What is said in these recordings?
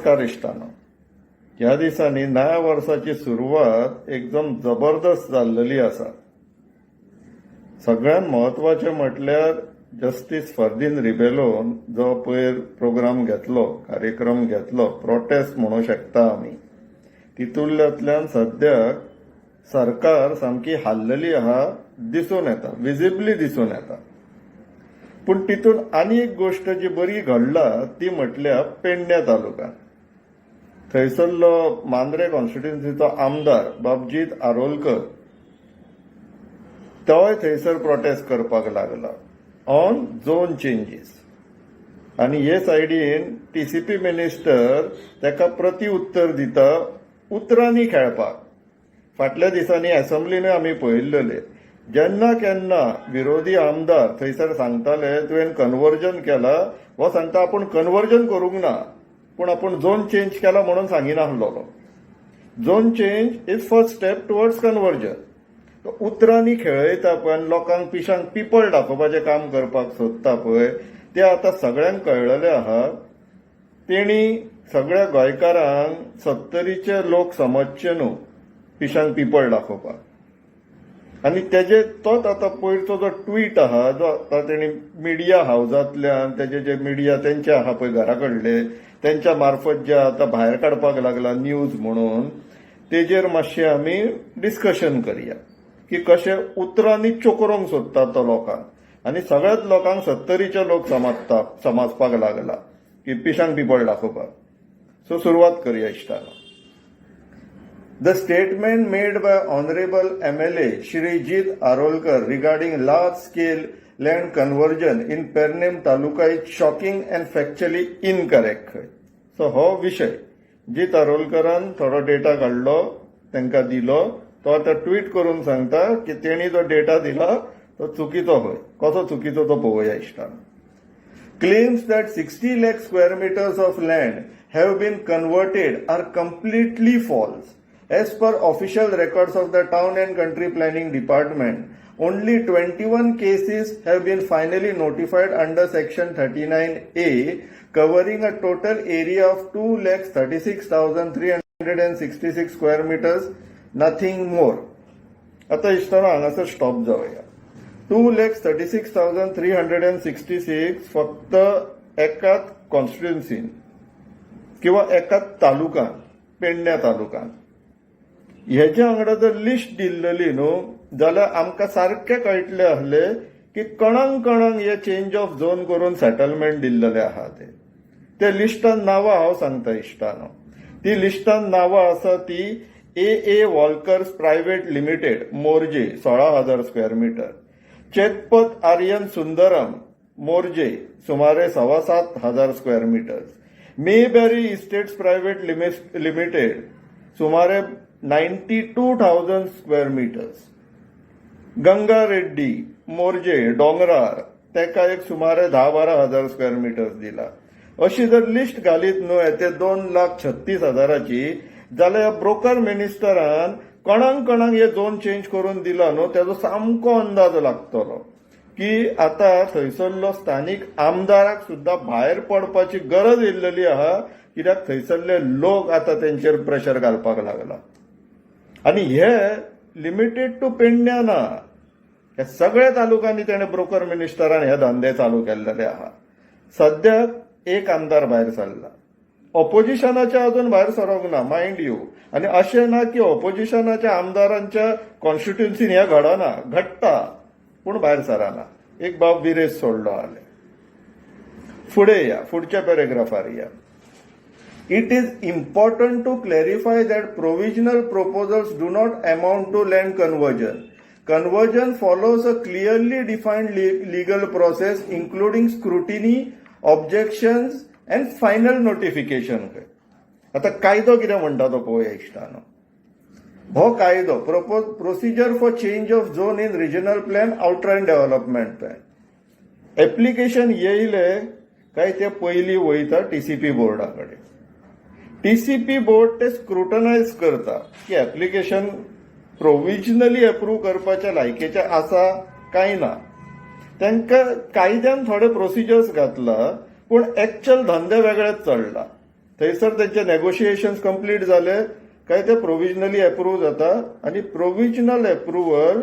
नमस्कार इश्टानो. ह्या दिसांनी नव्या वर्साची सुरवात एकदम जबरदस्त जाल्लेली आसा. सगळ्यात म्हत्वाचें म्हटल्यार जस्टीस फर्दीन रिबेलोन जो पयर प्रोग्राम घेतलो, कार्यक्रम घेतलो, प्रोटेस्ट म्हणूं शकता आमी, तितूंतल्यान सद्याक सरकार सामकी हाल्लेली आहा दिसून येता, विजिबली दिसून येता. पूण तितून आनी एक गोश्ट जी बरी घडला ती म्हटल्यार पेडण्या तालुक्यांत थंयसरलो मांद्रे कॉन्स्टिट्युन्सीचो आमदार बाब जीत आरोलकर, तोय थंयसर प्रोटेस्ट करपाक लागला ऑन झोन चेंजीस. आनी हे सायडीन टीसीपी मिनिस्टर ताका प्रति उत्तर दिता उतरांनी खेळपाक. फाटल्या दिसांनी एसेंब्लीनूय आमी पळयल्लेले, जेन्ना केन्ना विरोधी आमदार थंयसर सांगताले तुवें कन्वर्जन केला, हो सांगता आपूण कन्वर्जन करूंक ना, पूण आपूण झोन चेंज केला म्हणून सांगिनासलेलो. Zone change is first step towards conversion. उतरांनी खेळयता पळय आनी लोकांक पिशांक पिपळ दाखोवपाचें काम करपाक सोदता पळय, तें आतां सगळ्यांक कळ्ळेलें आहा. तेणी सगळ्या गोंयकारांक सत्तरीचे लोक समजचे न्हू पिशांक पिपळ दाखोवपाक. आनी तेजे तोच आतां पयरचो जो ट्वीट आहा, जो आतां तेणी मिडिया हावजांतल्यान तेजे जे मिडिया तेंचे आहा पळय घरा कडले, तेंच्या मार्फत जे आतां भायर काडपाक लागला न्यूज म्हणून, तेजेर मातशें आमी डिस्कशन करया की कशें उतरांनी चोकरोंक सोदता तो लोकांक आनी सगळ्याच लोकांक सत्तरीचे लोक समजता, समजपाक लागला की पिशांक पिपळ दाखोवपाक. सो सुरवात करया इश्टानो. The statement made by Honorable MLA Shri Jit Arolkar regarding large scale land conversion in Pernem Taluka is shocking and factually incorrect. So हो विशय जीत आरोलकरान थोडो डेटा काडलो, तांकां दिलो. तो आतां ट्वीट करून सांगता की तेणी जो डेटा दिला तो चुकीचो. हय, कसो चुकीचो तो पळोवया इश्टान. Claims that 60 lakh square meters of land have been converted are completely false. As per official records of the Town and Country Planning Department, only 21 cases have been finally notified under Section 39A, covering a total area of 2,36,366 square meters, nothing more. आता इश्टानो, हांगासर stop जावया. 2,36,366 फक्त एकाच कॉन्स्टिट्युन्सीन किंवा एकाच तालुकान, पेडण्या तालुकान. हेच्या वांगडा जर लिस्ट दिल्लेली न्हू जाल्यार आमकां सारकें कळटलें आसलें की कणांक कणांक हे चेंज ऑफ झोन करून सेटलमेंट दिल्लेले आहा ते. त्या लिस्टान नांवां हांव सांगता इश्टानो. ती लिस्टान नांवां आसा ती A A Walkers private limited, Morjim, 16,000 square metre. चेतपत आर्यन सुंदरम, मोरजे, सुमारे 7,250 square metres. Mayberry estates private limited, सुमारे 92,000 square metres. Ganga Reddy, Morjim, डोंगरार, तेका एक सुमारे 10-12 हजार स्क्वेअर मिटर्स दिला. अशी जर लिस्ट घालीत न्हू ते 2,36,000ची जाल्यार ब्रोकर मिनिस्टरान कोणाक कोणाक हे झोन चेंज करून दिला न्हू, तेजो सामको अंदाज लागतलो की आता थंयसरलो स्थानीक आमदाराक सुद्दां भायर पडपाची गरज येयल्लेली आहा, कित्याक थंयसरले लोक आतां तेंचेर प्रेशर घालपाक लागला. आनी हे लिमिटेड टू पेडण्या ना, ह्या सगळ्या तालुक्यांनी तेणे ब्रोकर मिनिस्टरान हे धंदे चालू केल्लेले आहा. सद्याक एक आमदार भायर सरला, ऑपोजिशनाच्या अजून भायर सरोंक ना, मायंड you. आनी अशें ना की ऑपोजिशनाच्या आमदारांच्या कॉन्स्टिट्युन्सीन हें घडना. घडटा, पूण भायर सरना. एक बाब विरेश सोडलो आले. फुडें या, फुडच्या पॅरेग्राफार या. It is important to clarify that provisional proposals do not amount to land conversion. Conversion follows a clearly defined legal process, including scrutiny, objections, and final notification. आता कायदो कितें म्हणटा तो पळोवया इश्टानो. हो कायदो Procedure for Change of Zone in Regional Plan, Outline Development Plan, application येयले काय ते पयलीं वयता टीसीपी बोर्डा कडेन. टीसीपी बोर्ड ते स्क्रुटनायज करता की एप्लिकेशन प्रोविजनली अप्रूव्ह करपाच्या लायकीचें आसा काय ना. तांकां कायद्यान थोडे प्रोसिजर्स घातला, पूण एक्च्युअल धंदे वेगळेच चल्ला. थंयसर तेंचे नेगोशिएशन्स कंप्लीट जाले काय ते प्रोविजनली एप्रूव जाता आनी प्रोविजनल एप्रुवल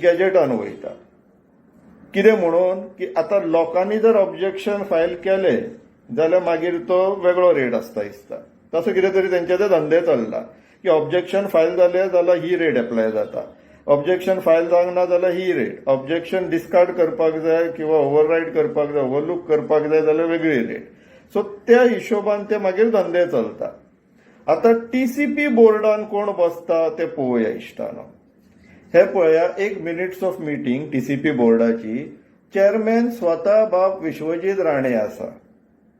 गॅजेटान वयता. कितें म्हणून की आतां लोकांनी जर ऑब्जेक्शन फायल केलें जाल्यार मागीर तो वेगळो रेट आसता दिसता. तसो कितें तरी तेंचे ते धंदे चल्ला की ऑब्जेक्शन फायल जालें जाल्यार ही रेट एप्लाय जाता, ऑब्जेक्शन फायल जावंक ना जाल्यार ही रेट, ऑब्जेक्शन डिस्कार्ड करपाक जाय किंवा ओवररायड करपाक जाय, ओवरलूक करपाक जाय जाल्यार वेगळी रेट. सो त्या हिशोबान ते मागीर धंदे चलता. आतां टीसीपी बोर्डान कोण बसता ते पळोवया इश्टानो. हे पळया, एक मिनिट्स ऑफ मिटींग टीसीपी बोर्डाची. चेअरमॅन स्वता बाब विश्वजीत राणे आसा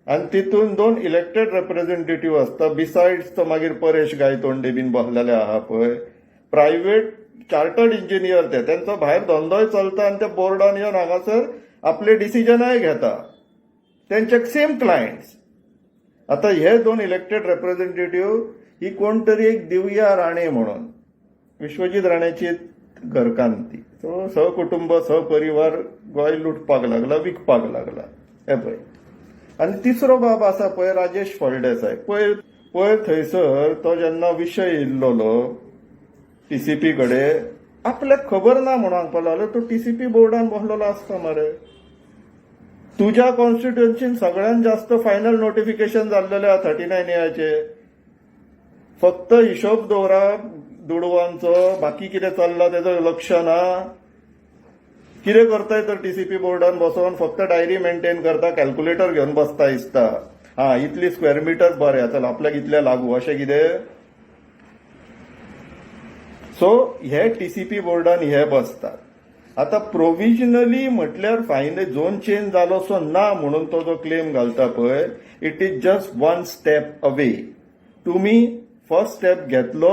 आनी तितून दोन इलेक्टेड रेप्रेझेंटेटिव्ह आसता. बिसायड्स तो मागीर परेश गायतोंडे बीन बसलेले आहा पळय, प्रायव्हेट चार्टर्ड इंजिनियर ते, तेंचो भायर धंदोय चलता आनी ते बोर्डान येवन हांगासर आपले डिसिजनाय घेता, तेंचे सेम क्लायंट्स. आतां हे दोन इलेक्टेड रेप्रेझेंटेटिव्ह, ही कोण तरी एक दिव्या राणे म्हणून विश्वजीत राण्याची घरकान्न ती. सो सहकुटुंब सहपरिवार गोंय लुटपाक लागला, विकपाक लागला हे पळय. आनी तिसरो बाब आसा पळय, राजेश फळदेसाय. पयर पयर थंयसर तो जेन्ना विशय येयल्लो टीसीपी कडेन, आपल्याक खबर ना म्हणून सांगपाक लागलो. तो टीसीपी बोर्डान बसलेलो आसता मरे. तुज्या कॉन्स्टिट्युएन्सीन सगळ्यात जास्त फायनल नोटिफिकेशन जाल्लेले आहा 39 एचे. फक्त हिशोब दवरा दुडवांचो, बाकी कितें चल्लां तेजो लक्ष ना. कितें करताय तर टीसीपी बोर्डान बसोन फक्त डायरी मेंटेन करता, कॅल्क्युलेटर घेवन बसता दिसता. हा, इतली स्क्वेअर मिटर बरें, चल आपल्याक इतलें लागू, अशें कितें. सो हे टीसीपी बोर्डान हे बसतात. आतां प्रोविजनली म्हटल्यार फायनल झोन चेंज जालो सो ना म्हणून तो जो क्लेम घालता पळय, it is just one step away. तुमी फर्स्ट स्टेप घेतलो,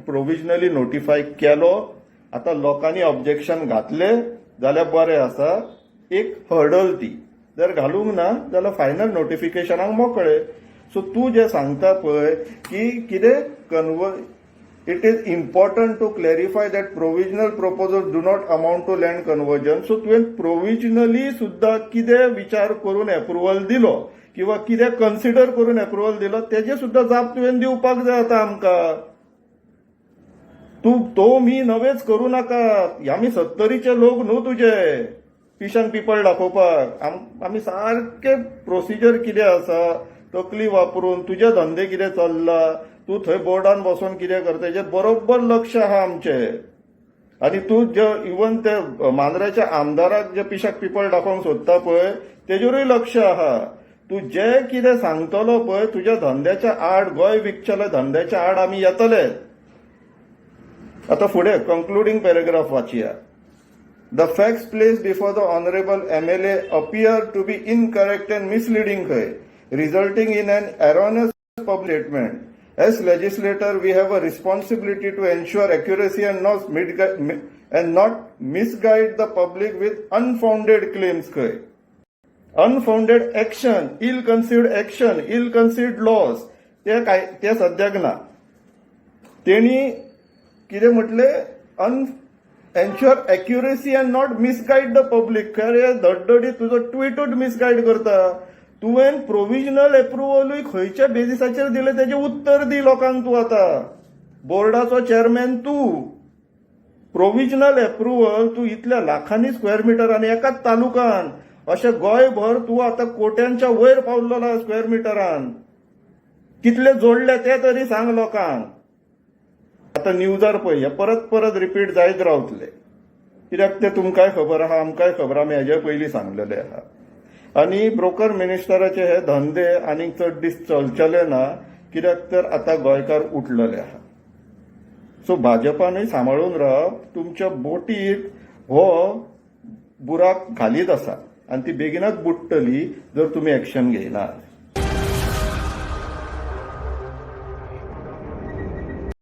प्रोविजनली नोटिफाय केलो, आतां लोकांनी ऑब्जेक्शन घातले जाल्यार बरें आसा, एक हर्डल ती. जर घालूंक ना जाल्यार फायनल नोटिफिकेशनाक मोकळे. सो तूं जें सांगता पळय की कितें it is important to clarify that provisional proposal do not amount to land conversion. So तुवें प्रोविजनली सुद्दां कितें विचार करून एप्रुवल दिलो किंवा कितें कन्सिडर करून एप्रुवल दिलो तेजे सुद्दां जाप तुवें दिवपाक जाय आतां आमकां. तूं तो मी नवेच करूं नाका. आमी सत्तरीचे लोक न्हू तुजे पिशान पिपळ दाखोवपाक. आमी सारके प्रोसिजर कितें आसा तकली वापरून तुजे धंदे कितें चल्ला, तूं थंय बोर्डान बसोन कितें करता हेजेर बरोबर लक्ष आहा आमचें. आनी तूं जे इवन ते मांद्र्याच्या आमदाराक जे पिशाक पिपळ दाखोवंक सोदता पळय तेजेरूय लक्ष आहा. तूं जे कितें सांगतलो पळय तुज्या धंद्याच्या आड, गोंय विकचेल्या धंद्याच्या आड आमी येतले. आतां फुडें कंक्लुडींग paragraph वाचया. The facts placed before the Honorable MLA appear to be incorrect and misleading, खंय, resulting in an erroneous public statement. As legislator, we have a responsibility to ensure accuracy and not misguide the public with unfounded claims. खंय. Unfounded action, ill-conceived action, ill-conceived laws, ते काय ते सद्याक ना. तेणी कितें म्हटलें? Ensure accuracy and not misguide the public. खरें धडधडीत तुजो ट्विटूच मिसगायड करता. तुवें प्रोविजनल एप्रुवलूय खंयच्या बेजिसाचेर दिलें तेजें उत्तर दी लोकांक तूं. आतां बोर्डाचो चेअरमॅन तूं. प्रोविजनल एप्रुवल तूं इतल्या लाखांनी स्क्वेअर मिटर आनी एकाच तालुकान, अशें गोंयभर तूं आतां कोट्यांच्या वयर पावल्लो स्क्वेअर मिटरान. कितले जोडले ते तरी सांग लोकांक. आतां न्यूजार पळय, हे परत परत रिपीट जायत रावतले, कित्याक ते तुमकांय खबर आहा, आमकांय खबर आहा, आमी हेजे पयलीं सांगलेले आहा. आनी ब्रोकर मिनिस्टराचे हे धंदे आनीक चड दीस चलचेले ना, कित्याक तर आतां गोंयकार उठलेले आहा. सो भाजपानूय सांबाळून राव. तुमच्या बोटीक हो बुराक घालीत आसा आनी ती बेगीनच बुडटली जर तुमी एक्शन घेयनात.